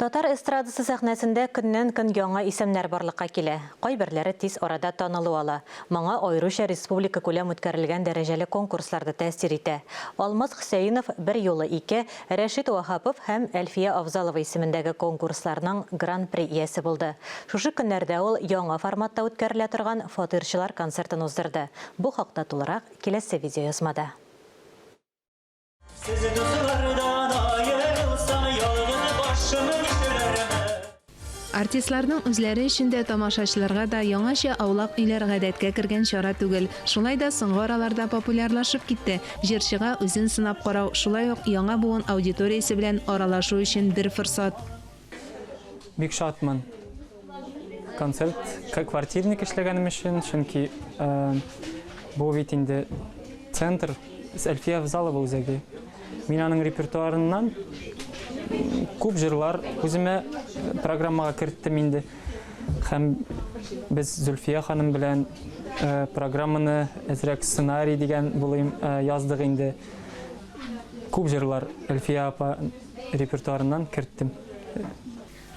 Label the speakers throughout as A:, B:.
A: Татар эстрадасы сәхнәсендә көннән-көн яңа исемнәр барлыкка килә. Кайберләре тиз арада танылу ала. Моңа аеруча республикакүләм үткәрелгән дәрәҗәле конкурслар да тәэсир итә. Алмаз Хөсәенов берьюлы ике, Рәшит Ваһапов һәм Әлфия Авзалова исемендәге конкурсларның Гран-при иясе булды. Шушы көннәрдә ул яңа форматта үткәрелә торган Фатирчылар концертын уздырды. Бу хакта тулырак киләсе видеоязмада.
B: Сез дуслардан аерылсам, ялгыз башым нишләрмен?
C: Артистларның үзләре өчен дә, тамашачыларга да яңача аулак өйләр гадәткә кергән чара түгел. Шулай да соңгы араларда популярлашып китте. Җырчыга үзен сынап карау, шулай ук яңа буын аудиториясе белән аралашу өчен бер форсат.
D: Бик шатмын концерт квартирник эшләгәнем өчен, чөнки бу бит инде центр Әлфия Авзалова үзәге. Мин аның репертуарыннан күп җырлар үземә программага керттем инде. Һәм без Зөлфия ханым белән программаны әзрәк сценарий дигән булыйм яздык инде. Күп җырлар Әлфия апа репертуарыннан керттем.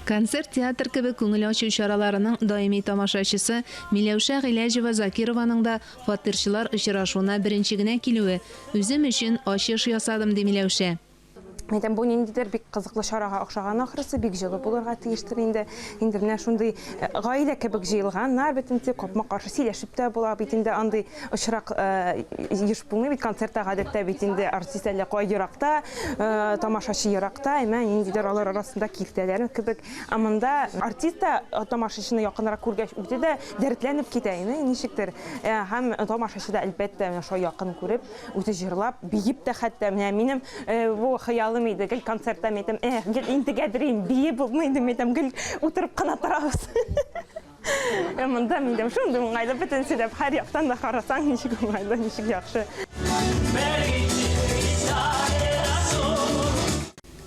C: Концерт-театр кебек күңел ачу чараларының даими тамашачысы Миләүшә Гыйләҗева-Закированың да фатирчылар очрашуына беренче генә килүе. Үзем өчен ачыш ясадым, ди Миләүшә.
E: Әйтәм, бу ниндидер бик кызыклы чарага охшаган ахрысы, бик җылы булырга тиештер инде. Инде менә шундый гаилә кебек җыелганнар бит инде, капма-каршы сөйләшеп тә була бит инде, андый очрак еш булмый бит, концертта гадәттә бит инде артист әллә кай еракта, тамашачы еракта, әмма ниндидер алар арасында киртәләр кебек. Ә монда артист та тамашачыны якынрак күргәч, үзе дә дәртләнеп китә инде, ничектер. Һәм тамашачы да, әлбәттә, менә шулай якын күреп, үзе җырлап, биеп тә хәтта. Менә минем бу хыялым иде, гел концертта мин әйтәм, эх, гел интегәдер инде, биеп булмый инде, мин әйтәм, гел утырып кына торабыз. Ә монда минем шундый уңайлы, бөтен сөйләп, һәр яктан да карасаң, ничек уңайлы, ничек яхшы.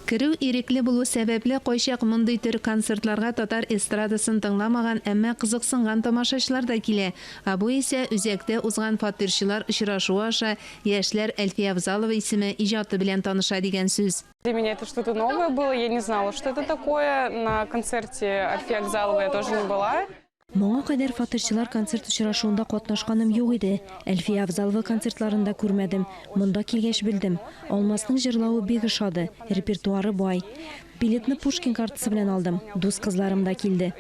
C: Керү ирекле булу сәбәпле, кайчак мондый төр концертларга татар эстрадасын тыңламаган, әмма кызыксынган тамашачылар да килә. Ә бу исә үзәктә узган фатирчылар очрашуы аша яшьләр Әлфия Авзалова исеме, иҗаты белән таныша дигән сүз.
F: Для меня это что-то новое было, я не знала, что это такое. На концерте Альфии Агзаловой я тоже не была.
G: Моңа кадәр фатирчылар концерт очрашуында катнашканым юк иде. Әлфия Авзалова концертларын да күрмәдем. Монда килгәч белдем. Алмасның җырлавы бик ошады, репертуары бай. Билетны Пушкин картасы белән алдым. Дус кызларым да килде.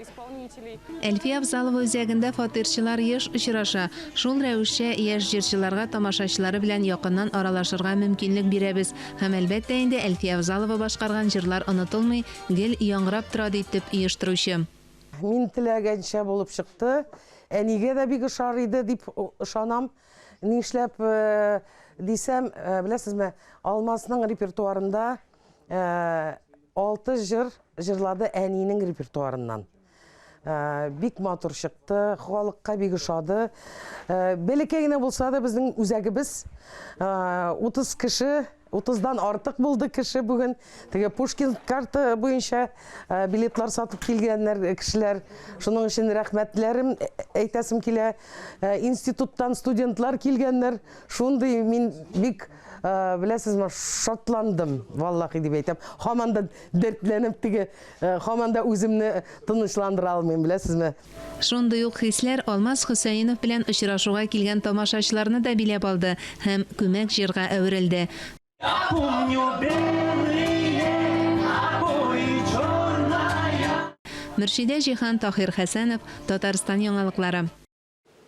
C: Әлфия Авзалова үзәгендә фатирчылар еш очраша. Шул рәвешчә, яшь җырчыларга тамашачылары белән якыннан аралашырга мөмкинлек бирәбез. Һәм, әлбәттә инде, Әлфия Авзалова башкарган җырлар онытылмый, гел яңгырап тора, ди төп оештыручы.
H: Мин теләгәнчә булып чыкты. Әнигә дә бик ошар иде дип ышанам. Нишләп дисәм, беләсезме, Алмазның репертуарында 6 җыр җырлады әнинең репертуарыннан. Бик матур чыкты, халыкка бик ошады. Бәләкәй генә булса да безнең үзәгебез 30 кеше, 30-дан артык булды кеше бүген. Теге Пушкин карта буенча билетлар сатып килгәннәр кешеләр. Шуның өчен рәхмәтләрем әйтәсем килә. Институттан студентлар килгәннәр. Шундый мин бик беләсезме, шатландым, валлахи дип әйтәм. Һаман да дәртләнеп теге, һаман да үземне тынычландыра алмыйм, беләсезме.
C: Шундый ук хисләр Алмаз Хөсәенов белән очрашуга килгән тамашачыларны да биләп алды һәм күмәк җырга әверелде.
B: Я помню белые обои, черная.
C: Мөршидә Җиһан, Таһир Хәсәнов, Татарстан яңалыклары.